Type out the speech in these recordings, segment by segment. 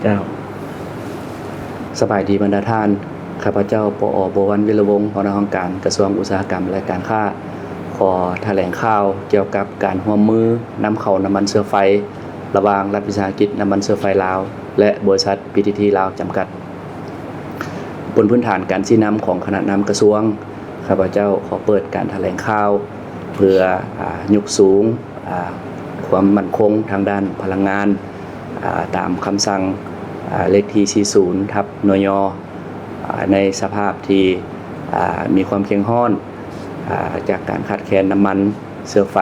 ເຈົ້າ ສະບາຍດີບັນດາທ່ານ. ຂ້າພະເຈົ້າ ປອ ບົວວັນ ວິລະວົງ ຫົວໜ້າຫ້ອງການ ກະຊວງອຸດສາຫະກຳ ແລະ ການຄ້າ ຂໍຖະແຫຼງຂ່າວກ່ຽວກັບການຮ່ວມມືນຳເຂົ້ານ້ຳມັນເຊື້ອໄຟ ລະຫວ່າງລັດວິສາຫະກິດນ້ຳມັນເຊື້ອໄຟລາວ ແລະ ບໍລິສັດ ພີທີທີ ລາວ ຈຳກັດ. ບົນພື້ນຖານການຊີ້ນຳຂອງຄະນະນຳກະຊວງ, ຂ້າພະເຈົ້າຂໍເປີດການຖະແຫຼງຂ່າວ ເພື່ອ ອາ ຍົກສູງ ອາ ຄວາມໝັ້ນຄົງທາງດ້ານພະລັງງານ ອາ ຕາມຄຳສັ່ງ ອາ ເລກທີ ສີ່ສິບ ທັບ ນຍ ອາ ໃນສະພາບທີ່ ອາ ມີຄວາມເຄັ່ງຮ້ອນ ອາ ຈາກການຂາດແຄນນ້ຳມັນເຊື້ອໄຟ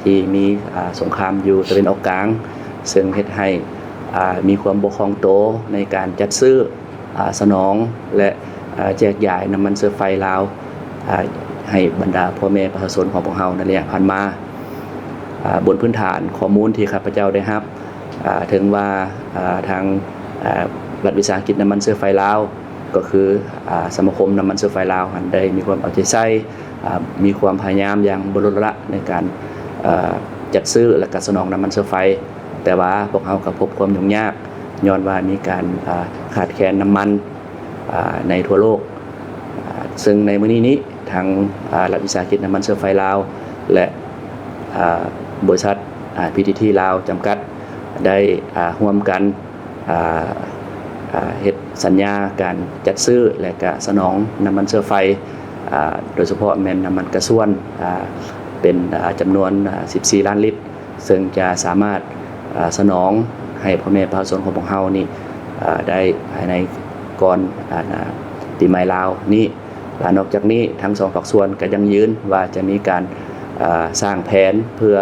ທີ່ມີ ອາ ສົງຄາມຢູ່ຕາເວັນອອກກາງ, ເຊິ່ງເຮັດໃຫ້ ອາ ມີຄວາມບໍ່ຄ່ອງໂຕໃນການຈັດຊື້ ອາ ສະໜອງ ແລະ ອາ ແຈກຢາຍນ້ຳມັນເຊື້ອໄຟລາວ ອາ ໃຫ້ບັນດາພໍ່ແມ່ປະຊາຊົນຂອງພວກເຮົາໃນໄລຍະຜ່ານມາ. ອາ ບົນພື້ນຖານຂໍ້ມູນທີ່ຂ້າພະເຈົ້າໄດ້ຮັບ ອາ ເຖິງວ່າ ອາ ທາງ ອາ ລັດວິສາຫະກິດນ້ຳມັນເຊື້ອໄຟລາວ ກໍຄື ອາ ສະມາຄົມນ້ຳມັນເຊື້ອໄຟລາວຫັ້ນ ໄດ້ມີຄວາມເອົາໃຈໃສ່ ອາ ມີຄວາມພະຍາຍາມຢ່າງບໍ່ລົດລະໃນການ ອາ ຈັດຊື້ ແລະ ກະສະໜອງນ້ຳມັນເຊື້ອໄຟ, ແຕ່ວ່າພວກເຮົາກໍພົບຄວາມຫຍຸ້ງຍາກ ຍ້ອນວ່າມີການ ອາ ຂາດແຄນນ້ຳມັນ ອາ ໃນທົ່ວໂລກ. ອາ ເຊິ່ງໃນມື້ນີ້ນີ້ ທາງ ອາ ລັດວິສາຫະກິດນ້ຳມັນເຊື້ອໄຟລາວ ແລະ ອາ ບໍລິສັດ ອາ ພີທີທີ ລາວ ຈຳກັດ ໄດ້ ອາ ຮ່ວມກັນ ອາ ອາ ເຮັດສັນຍາການຈັດຊື້ ແລະ ກະສະໜອງນ້ຳມັນເຊື້ອໄຟ ອາ ໂດຍສະເພາະແມ່ນນ້ຳມັນກະຊວນ ອາ ເປັນ ອາ ຈຳນວນ ອາ ສິບສີ່ລ້ານລິດ ເຊິ່ງຈະສາມາດ ອາ ສະໜອງໃຫ້ພໍ່ແມ່ປະຊາຊົນຂອງພວກເຮົານີ້ ອາ ໄດ້ພາຍໃນກ່ອນ ອາ ປີໃໝ່ລາວນີ້. ແລະ ນອກຈາກນີ້ ທັງສອງພາກສ່ວນກໍຢັ້ງຢືນວ່າຈະມີການ ອາ ສ້າງແຜນເພື່ອ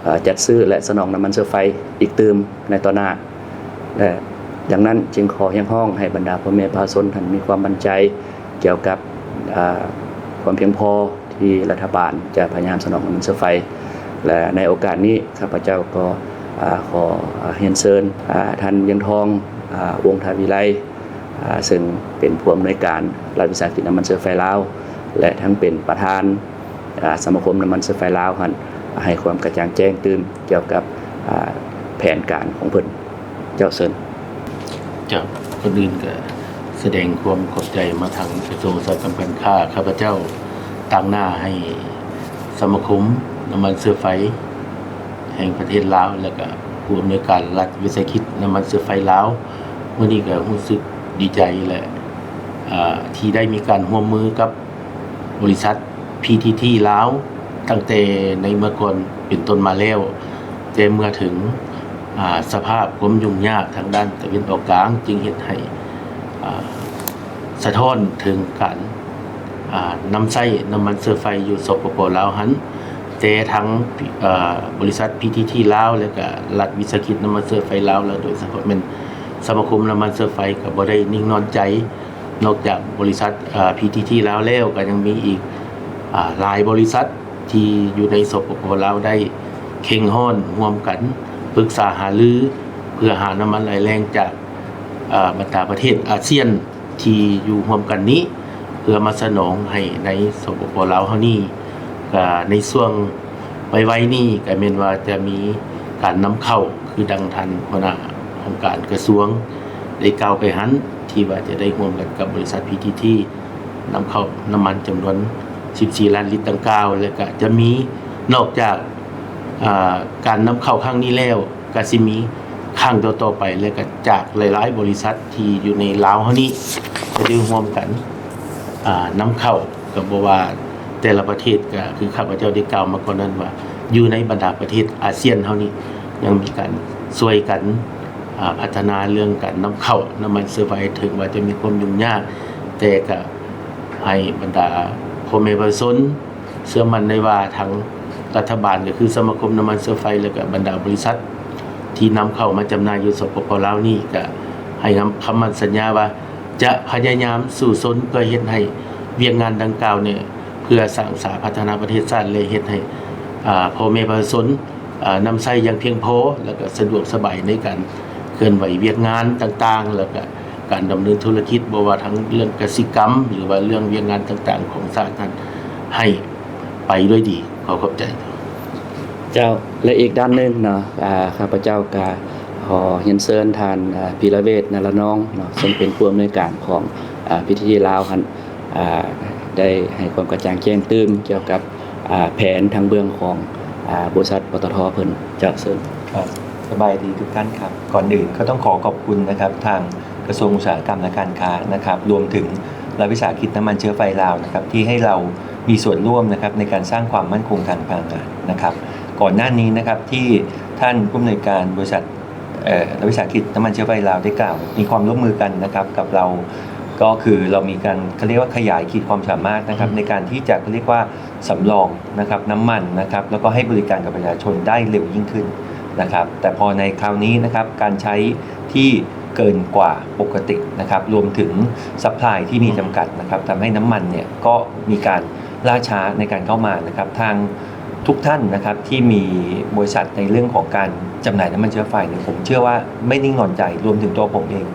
ອາ ຈັດຊື້ ແລະ ສະໜອງນ້ຳມັນເຊື້ອໄຟອີກຕື່ມໃນຕໍ່ໜ້າ ແລະ ດັ່ງນັ້ນຈຶ່ງຂໍຮຽກຮ້ອງໃຫ້ບັນດາພໍ່ແມ່ປະຊາຊົນຫັ້ນມີຄວາມໝັ້ນໃຈກ່ຽວກັບ ອາ ຄວາມພຽງພໍທີ່ລັດຖະບານຈະພະຍາຍາມສະໜອງນ້ຳມັນເຊື້ອໄຟ ແລະ ໃນໂອກາດນີ້ ຂ້າພະເຈົ້າກໍ ອາ ຂໍ ອາ ຮຽນເຊີນ ອາ ທ່ານວຽງທອງ ອາ ວົງທະວິໄລ ອາ ເຊິ່ງເປັນຜູ້ອຳນວຍການລັດວິສາຫະກິດນ້ຳມັນເຊື້ອໄຟລາວ ແລະ ທັງເປັນປະທານ ອາ ສະມາຄົມນ້ຳມັນເຊື້ອໄຟລາວຫັ້ນ ໃຫ້ຄວາມກະຈ່າງແຈ້ງຕື່ມກ່ຽວກັບ ອາ ແຜນການຂອງເພິ່ນ. ເຈົ້າ ເຊີນ. ເຈົ້າ ກ່ອນອື່ນກໍສະແດງຄວາມຂອບໃຈມາທາງກະຊວງອຸດສາຫະກຳການຄ້າ. ຂ້າພະເຈົ້າຕາງໜ້າໃຫ້ສະມາຄົມນ້ຳມັນເຊື້ອໄຟແຫ່ງປະເທດລາວ ແລະ ກະຜູ້ອຳນວຍການລັດວິສາຫະກິດນ້ຳມັນເຊື້ອໄຟລາວ ມື້ນີ້ກໍຮູ້ສຶກດີໃຈ ແລະ ອາ ທີ່ໄດ້ມີການຮ່ວມມືກັບບໍລິສັດ ພີທີທີ ລາວ ຕັ້ງແຕ່ໃນເມື່ອກ່ອນເປັນຕົ້ນມາແລ້ວ, ແຕ່ເມື່ອເຖິງ ອາ ສະພາບຄວາມຫຍຸ້ງຍາກທາງດ້ານຕາເວັນອອກກາງ ຈຶ່ງເຮັດໃຫ້ ອາ ສະທ້ອນເຖິງການ ອາ ນຳໃຊ້ນ້ຳມັນເຊື້ອໄຟຢູ່ ສປປ ລາວ ຫັ້ນ, ແຕ່ທາງ ອາ ບໍລິສັດ ພີທີທີ ລາວ ແລະ ກະລັດວິສາຫະກິດນ້ຳມັນເຊື້ອໄຟລາວ ແລະ ໂດຍສະເພາະແມ່ນສະມາຄົມນ້ຳມັນເຊື້ອໄຟ ກໍບໍ່ໄດ້ນິ່ງນອນໃຈ. ນອກຈາກບໍລິສັດ ອາ ພີທີທີ ລາວ ແລ້ວ ກໍຍັງມີອີກ ອາ ຫຼາຍບໍລິສັດທີ່ຢູ່ໃນ ສປປ ລາວ ໄດ້ເຄັ່ງຮ້ອນຮ່ວມກັນປຶກສາຫາລື ເພື່ອຫານ້ຳມັນໄຫຼແລ່ງຈາກ ອາ ບັນດາປະເທດອາຊຽນທີ່ຢູ່ຮ່ວມກັນນີ້ ເພື່ອມາສະໜອງໃຫ້ໃນ ສປປ ລາວ ເຮົານີ້. ກະໃນຊ່ວງໄວໆນີ້ ກະແມ່ນວ່າຈະມີການນຳເຂົ້າ ຄືດັ່ງທ່ານຫົວໜ້າຫ້ອງການກະຊວງໄດ້ກ່າວໄປຫັ້ນ ທີ່ວ່າຈະໄດ້ຮ່ວມກັນກັບບໍລິສັດ ພີທີທີ ນຳເຂົ້ານ້ຳມັນຈຳນວນສິບສີ່ລ້ານລິດດັ່ງກ່າວ ແລະ ກະຈະມີ ນອກຈາກ ອາ ການນຳເຂົ້າຄັ້ງນີ້ແລ້ວ ກະຊິມີຄັ້ງຕໍ່ໆໄປ ແລະ ກະຈາກຫຼາຍໆບໍລິສັດທີ່ຢູ່ໃນລາວເຮົານີ້ ຈະໄດ້ຮ່ວມກັນ ອາ ນຳເຂົ້າ ກໍບໍ່ວ່າແຕ່ລະປະເທດ ກໍຄືຂ້າພະເຈົ້າໄດ້ກ່າວມາກ່ອນນັ້ນວ່າ ຢູ່ໃນບັນດາປະເທດອາຊຽນເຮົານີ້ ຍັງມີການຊ່ວຍກັນ ອາ ພັດທະນາເລື່ອງການນຳເຂົ້ານ້ຳມັນເຊື້ອໄຟ ເຖິງວ່າຈະມີຄວາມຫຍຸ້ງຍາກ ແຕ່ກໍໃຫ້ບັນດາພໍ່ແມ່ປະຊາຊົນເຊື່ອໝັ້ນໄດ້ວ່າ ທາງລັດຖະບານ ກໍຄືສະມາຄົມນ້ຳມັນເຊື້ອໄຟ ແລະ ກໍບັນດາບໍລິສັດທີ່ນຳເຂົ້າມາຈຳໜ່າຍຢູ່ ສປປ ລາວ ນີ້ ກໍໃຫ້ນຳຄຳໝັ້ນສັນຍາວ່າ ຈະພະຍາຍາມສູ້ຊົນເພື່ອເຮັດໃຫ້ວຽກງານດັ່ງກ່າວນີ້ ເພື່ອສ້າງສາພັດທະນາປະເທດຊາດ ແລະ ເຮັດໃຫ້ ອາ ພໍ່ແມ່ປະຊາຊົນ ອາ ນຳໃຊ້ຢ່າງພຽງພໍ ແລະ ກະສະດວກສະບາຍໃນການເຄື່ອນໄຫວວຽກງານຕ່າງໆ ແລະ ກະການດຳເນີນທຸລະກິດ ບໍ່ວ່າທັງເລື່ອງກະສິກຳ ຫຼືວ່າເລື່ອງວຽກງານຕ່າງໆຂອງຊາດນັ້ນ ໃຫ້ໄປດ້ວຍດີ. ຂໍຂອບໃຈ. ເຈົ້າ ແລະ ອີກດ້ານໜຶ່ງເນາະ ອາ ຂ້າພະເຈົ້າກະ ຂໍຮຽນເຊີນທ່ານ ອາ ພີລະເວດ ນາລະນອງເນາະ ເຊິ່ງເປັນຜູ້ອຳນວຍການຂອງ ອາ ພີທີທີ ລາວຫັ້ນ ອາ ໄດ້ໃຫ້ຄວາມກະຈ່າງແຈ້ງຕື່ມກ່ຽວກັບ ອາ ແຜນທາງເບື້ອງຂອງ ອາ ບໍລິສັດ ປຕທ ເພິ່ນ. ເຈົ້າ ເຊີນ. ເອີ່ ສະບາຍດີທຸກທ່ານຄັບ. ກ່ອນອື່ນກໍຕ້ອງຂໍຂອບຄຸນນະຄັບ ທາງກະຊວງອຸດສາຫະກຳ ແລະ ການຄ້ານະຄັບ ລວມເຖິງລັດວິສາຫະກິດນ້ຳມັນເຊື້ອໄຟລາວນະຄັບ ທີ່ໃຫ້ເຮົາມີສ່ວນຮ່ວມນະຄັບ ໃນການສ້າງຄວາມໝັ້ນຄົງທາງພະລັງງານນະຄັບ. ກ່ອນໜ້ານີ້ນະຄັບ ທີ່ທ່ານຜູ້ອຳນວຍການບໍລິສັດ ເອີ່ ລັດວິສາຫະກິດນ້ຳມັນເຊື້ອໄຟລາວໄດ້ກ່າວ ມີຄວາມຮ່ວມມືກັນນະຄັບ ກັບເຮົາ ກໍຄືເຮົາມີການ ເຂົາເອີ້ນວ່າຂະຫຍາຍຂີດຄວາມສາມາດນະຄັບ ໃນການທີ່ຈະ ເຂົາເອີ້ນວ່າ ສຳລອງນະຄັບ ນ້ຳມັນນະຄັບ ແລ້ວກໍໃຫ້ບໍລິການກັບປະຊາຊົນໄດ້ເລັວຍິ່ງຂຶ້ນນະຄັບ. ແຕ່ພໍໃນຄາວນີ້ນະຄັບ ການໃຊ້ທີ່ເກີນກວ່າປົກກະຕິນະຄັບ ລວມເຖິງຊັບພລາຍທີ່ມີຈຳກັດນະຄັບ ທຳໃຫ້ນ້ຳມັນເນ່ຍກໍມີການລ່າຊ້າໃນການເຂົ້າມານະຄັບ. ທາງທຸກທ່ານນະຄັບ ທີ່ມີບໍລິສັດໃນເລື່ອງຂອງການຈຳໜ່າຍນ້ຳມັນເຊື້ອໄຟເນ່ຍ ຜົມເຊື່ອວ່າໄມ່ນິ່ງນອນໃຈ ລວມເຖິງຕົວຜົມເອງ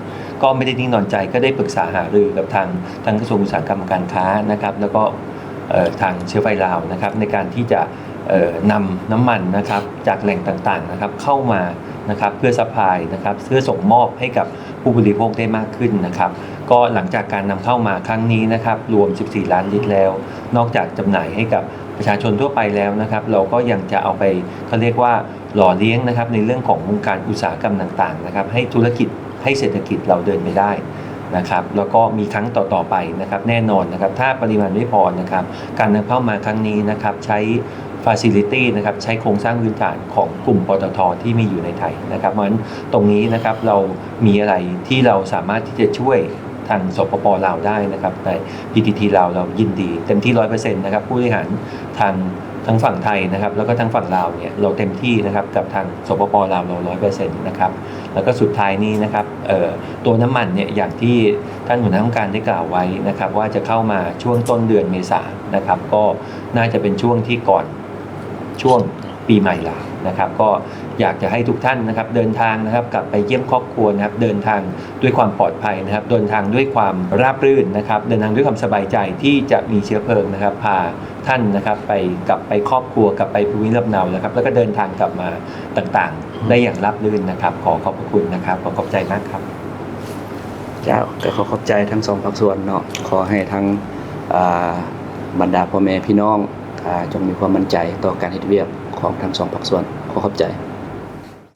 ກໍໄມ່ໄດ້ນິ່ງນອນໃຈ ກໍໄດ້ປຶກສາຫາລືກັບທາງ ທາງກະຊວງອຸດສາຫະກຳ ການຄ້ານະຄັບ ແລ້ວກໍ ເອີ່ ທາງເຊື້ອໄຟລາວນະຄັບ ໃນການທີ່ຈະ ເອີ່ ນຳນ້ຳມັນນະຄັບ ຈາກແຫຼ່ງຕ່າງໆນະຄັບ ເຂົ້າມານະຄັບ ເພື່ອຊັບພລາຍນະຄັບ ເພື່ອສົ່ງມອບໃຫ້ກັບຜູ້ບໍລິໂພກໄດ້ມາກຂຶ້ນນະຄັບ. ກໍຫຼັງຈາກການນຳເຂົ້າມາຄັ້ງນີ້ນະຄັບ ລວມສິບສີ່ລ້ານລິດແລ້ວ ນອກຈາກຈຳໜ່າຍໃຫ້ກັບປະຊາຊົນທົ່ວໄປແລ້ວນະຄັບ ເຮົາກໍຍັງຈະເອົາໄປ ເຂົາເອີ້ນວ່າ ຫຼໍ່ລ້ຽງນະຄັບ ໃນເລື່ອງຂອງວົງການອຸດສາຫະກຳຕ່າງໆນະຄັບ ໃຫ້ທຸລະກິດ ໃຫ້ເສດຖະກິດເຮົາເດີນໄປໄດ້ນະຄັບ ແລ້ວກໍມີຄັ້ງຕໍ່ໆໄປນະຄັບ. ແນ່ນອນນະຄັບ ຖ້າປະລິມານໄມ່ພໍນະຄັບ ການນຳເຂົ້າມາຄັ້ງນີ້ນະຄັບ ໃຊ້ facility ນະຄັບ ໃຊ້ໂຄງສ້າງພື້ນຖານຂອງກຸ່ມ ປຕທ ທີ່ມີຢູ່ໃນໄທນະຄັບ. ເພາະສະນັ້ນ ຕົງນີ້ນະຄັບ ເຮົາມີອະໄລທີ່ເຮົາສາມາດທີ່ຈະຊ່ວຍ ທາງ ສປປ ລາວໄດ້ນະຄັບ ໃນ ພີທີທີ ລາວ ເຮົາຍິນດີເຕັມທີ່ຮ້ອຍເປີເຊັນນະຄັບ. ຜູ້ບໍລິຫານທາງ ທັງຝັ່ງໄທນະຄັບ ແລ້ວກໍທັງຝັ່ງລາວເນ່ຍ ເຮົາເຕັມທີ່ນະຄັບ ກັບທາງ ສປປ ລາວ ເຮົາຮ້ອຍເປີເຊັນນະຄັບ. ແລ້ວກໍສຸດທ້າຍນີ້ນະຄັບ ເອີ່ ຕົວນ້ຳມັນເນ່ຍ ຢ່າງທີ່ທ່ານຫົວໜ້າຫ້ອງການໄດ້ກ່າວໄວ້ນະຄັບ ວ່າຈະເຂົ້າມາຊ່ວງຕົ້ນເດືອນເມສານະຄັບ ກໍໜ້າຈະເປັນຊ່ວງທີ່ກ່ອນ ຊ່ວງປີໃໝ່ລາວນະຄັບ ກໍຢາກຈະໃຫ້ທຸກທ່ານນະຄັບ ເດີນທາງນະຄັບ ກັບໄປຢ້ຽມຄອບຄົວນະຄັບ ເດີນທາງດ້ວຍຄວາມປອດໄພນະຄັບ ເດີນທາງດ້ວຍຄວາມລາບລື່ນນະຄັບ ເດີນທາງດ້ວຍຄວາມສະບາຍໃຈ ທີ່ຈະມີເຊື້ອເພີງນະຄັບ ພາທ່ານນະຄັບ ໄປ ກັບໄປຄອບຄົວ ກັບໄປພູມິລຳເນົານະຄັບ ແລ້ວກໍເດີນທາງກັບມາຕ່າງໆ ໄດ້ຢ່າງລາບລື່ນນະຄັບ. ຂໍຂອບພະຄຸນນະຄັບ. ຂໍຂອບໃຈມາກຄັບ. ເຈົ້າ ກໍຂໍຂອບໃຈທັງສອງພາກສ່ວນເນາະ. ຂໍໃຫ້ທັງ ອາ ບັນດາພໍ່ແມ່ພີ່ນ້ອງ ອາ ຈົ່ງມີຄວາມໝັ້ນໃຈຕໍ່ການເຮັດວຽກຂອງທັງສອງພາກສ່ວນ. ຂໍຂອບໃຈ.